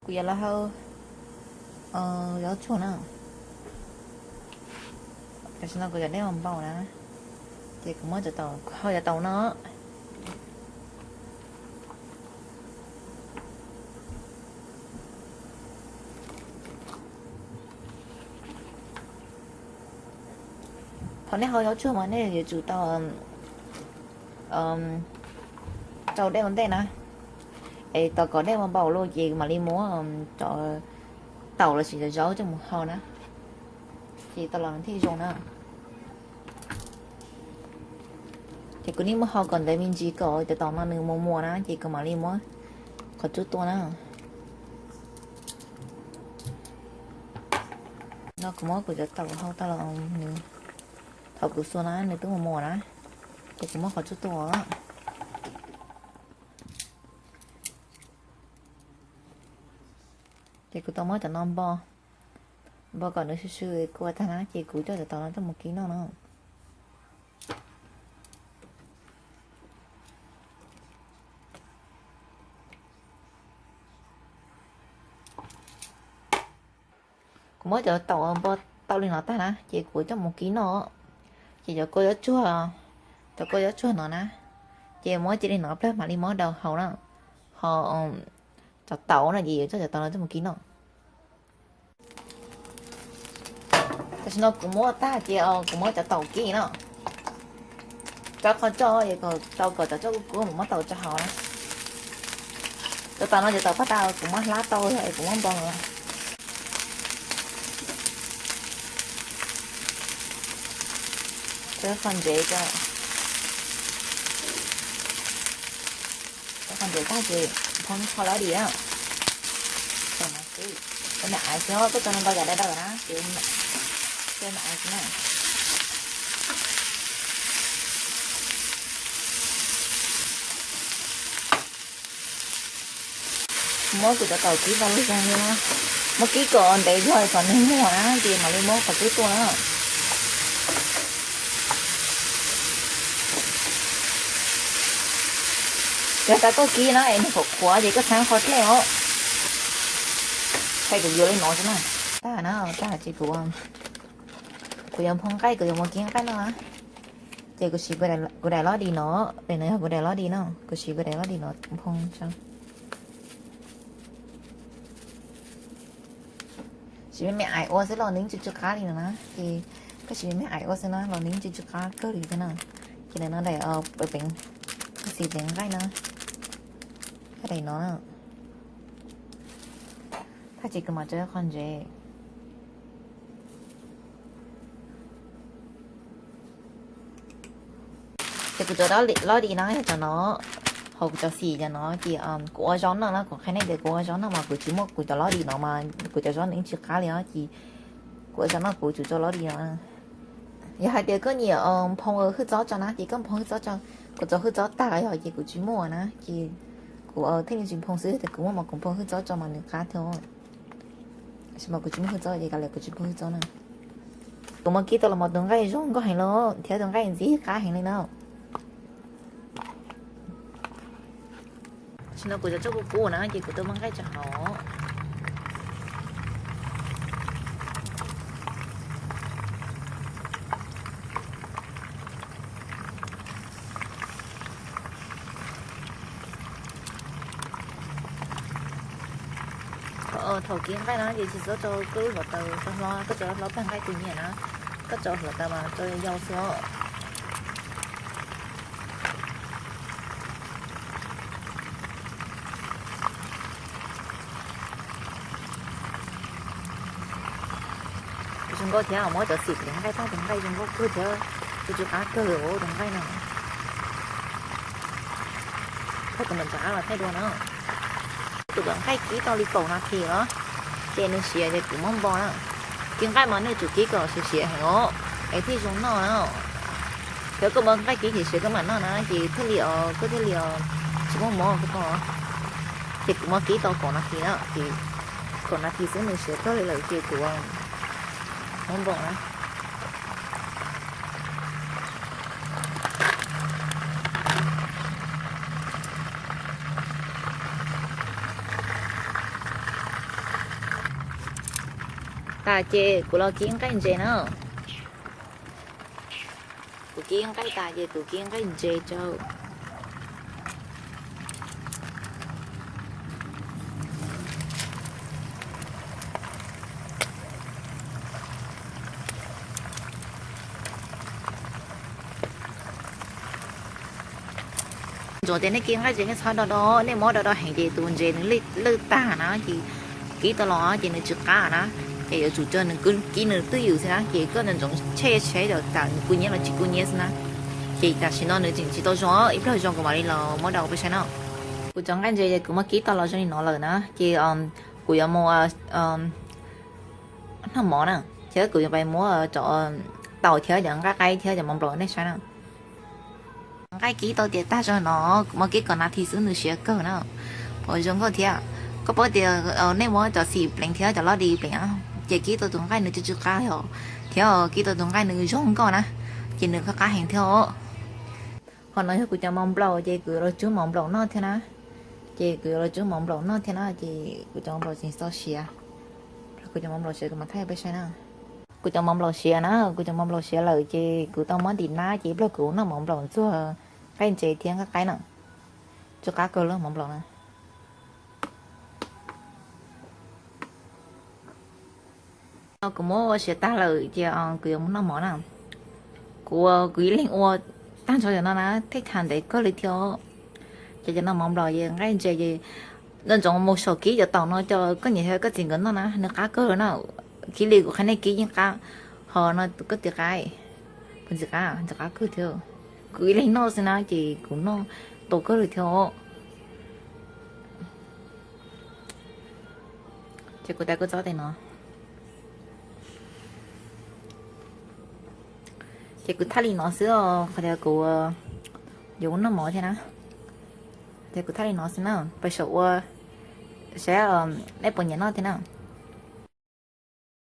Kuv yuav los hau zaub tsuag na. Tam sim no kuv cov dej npau na, ces kuv muab cov taum, hau cov taum no. Thaum nej hau zaub tsuag mas nej yuav tsum tau rau dej ua ntej na, es tos kom dej npau npau los ces mam li muab cov taum los sis cov zaub coj mus hau na, ces tas los nws thiaj zoo na. Ces kuv nim muab hau kom ntev me ntsis kom cov taum no nws muas muas na, ces kuv mam li muab qhov tsub tua na. No kuv muab kuv cov taum hau tau los nws, thaum kuv xuas na nws twb muas muas na, ces kuv muab qhov tsub tua. Ces kuv tau muab cov no npo, npo kom nws sw sw kua tag na, ces kuv coj cov taum no coj mus kib noj no. Kuv muab cov taum npo tau li no tag na, ces kuv coj mus kib noj. Ces cov kua zaub tsuag, cov kua zaub tsuag no na, ces muab cia li no pliag mam li muab daus hau na. Ho cov taum no ces yuav coj cov taum no coj mus kib noj. Tam sim no kuv muab tag ces kuv muab cov taum kib no. Rau qhov tso es tau kom cov tshuaj kub kub mus muab tau rau hauv na. Cov taum no ces tau pab tau kuv muab hlab tau es kuv muab npo no. Qhov ntsev, qhov ntsev tag ces phoo kho lab dim na. Ua me aiv xwb, koj tso npau yam dai daw na, ua me aiv xwb na. Muab kuv cov taum kib tau lub xyoo li na, muab kib kom ntev zog kom nws muag na ces mam li muab qhov tsub tua na. Yog tas koj kib na es nws qhuav qhuav ces koj txheeb qhov dlej os. Thaij kuv yuav li no xwb na. Tag na, tag ces kuv, kuv yuav nphoo nqaij, kuv yuav mus kib nqaij no na. Ces kuv siv kuv daim lab dim no, daim no yog kuv daim lab dim no, kuv siv kuv daim lab dim no nphoo tso. Siv me me aiv ua xwb los nws yeej tsis tsw qab li no na, ces koj siv me me aiv ua xwb na los nws yeej tsis tsw qab kawg li thiab na. Ces daim no daim peev, koj siv peev nqaij na, koj daim no na. Thaj ces kuv mam tso qhov ntsev. Ces kuv cov lab dim no yog cov no, hos kuv cov xim cov no ces kuv ua zaub noj na, kuv qhia nej tias kuv ua zaub noj mas kuv tsis muaj kuv cov lab dim no mas kuv cov zaub nws yeej tsis qab li os, ces kuv ua zaub noj kuv tsum tso lab dim no. Yog hais tias koj nyiam nphoo hwj txob tso na ces koj nphoo hwj txob tso, kuv txo hwj txob tag yog ces kuv tsis muaj na ces kuv thiaj li tsis nphoo xwb, tias kuv muaj mas kuv nphoo hwj txob tso mas nws qab thiab. Tab sis mas kuv tsis muaj hwj txob ces kav liam kuv tsis nphoo hwj txob na. Kuv mas kib tau los mas tus nqaij zoo nkauj heev los thiab tus nqaij ntxim qab heev li na. Tam sim no kuv cov tshuaj kub kub na ces kuv tuaj muab nqaij tso hauv. Thaum kib nqaij no ces tsis txhob tso koj lub hluav taws tso hlob, koj tso hlob tag nqaij tus nyiam na, koj tso hluav taws mas tso yau xwb os. Zoo nkauj thiab, muab cov xim tus nqaij tag tus nqaij zoo nkauj kawg thiab, tsis tsw qab kawg li tus nqaij no. Thaij tus nram nram qab los thaij dua na. Tus nqaij kib tau li kaum nas this los, ces nws siav ces kuv muab npo na. Kib nqaij mas nej tsum kib kom siav siav heev os, es thiaj zoo noj na. Yog koj muab nqaij kib siav siav koj mam noj na ces thiaj li os, koj thiaj li os tsis muaj mob koj. Ces kuv muab kib tau kaum nas this na, ces kaum nas this xwb nws siav tag li lawm ces kuv muab npo na. Tas ces kuv los kib nqaij ntses na. Kuv kib nqaij tas ces kuv kib nqaij ntses rau. Ntsoov tias nej kib nqaij ntses nej txhob do do, nej muab do do heev ces tus ntses nws lwj tag na ces kib tau los ces nws tsis qab na. Ces yuav tsum rau nws kib nws twj ywm xwb na, ces koj ntsoov ntsoov check check kom tas nws kub hnyiab los tsis kub hnyiab xwb na. Ces tam sim no nws tseem tsis tau zoo, ib pliag zoo kuv mam li los muab do peb saib na. Kuv cov nqaij ntses ces kuv muab kib tau los zoo li no lawm na, ces kuv yuav mus noj mov na, thiab kuv yuav pais muab cov taum thiab cov nqaij qaib thiab cov mov nplaum nej saib na. Nqaij kib tau tiav tag zoo no, kuv muab kib kaum nas this xwb nws siav kawg na. Ua zoo nkauj thiab. Koj paub tias nej muab cov xim pleev thiab cov loj di pleev, ces kib tau tus nqaij nws tsw tsw qab thiab, thiab kib tau tus nqaij nws zoo nkauj na, ces nws qab qab heev thiab os. Qhov no yog kuv cov mov nplaum ces kuv yuav los tsub mov nplaum noj thiab na. Ces kuv yuav los tsub mov nplaum noj thiab na, ces kuv cov mov nplaum tseem txaus siav. Kuv cov mov nplaum siav kuv mam thaij peb saib na. Kuv cov mov nplaum siav na, kuv cov mov nplaum siav lawm ces kuv tau muab ntim nab ces ib pliag kuv noj mov nplaum ntxuag nqaij ntses thiab nqaij qaib na. Tsw qab kawg lub mov nplaum na. Kuv muab ua siav tag lawm ces kuv yuav mus noj mov na. Kuv, kuv ib leeg ua tag nrho cov no na, thiaj tham ntev kawg li thiab. Ces cov no mov nplaum ces nqaij ntses ces ntsoov mus saum kib cov taum no coj koj niam thiab koj txiv nkawd noj na, nws qab kawg na. Kiv li kuv qhia nej kib yeej qab, ho no koj txiv qab, kuv txiv qab, txiv qab kawg thiab. Kuv ib leeg noj xwb na ces kuv noj tau kawg li thiab. Ces kuv tais kuv txob tes no. Ces kuv thaj li no xwb os, qhov tias kuv yuav ua noj mov thiab na. Ces kuv thaj li no xwb na, pais saum ua saib nej puas nyiam noj thiab na.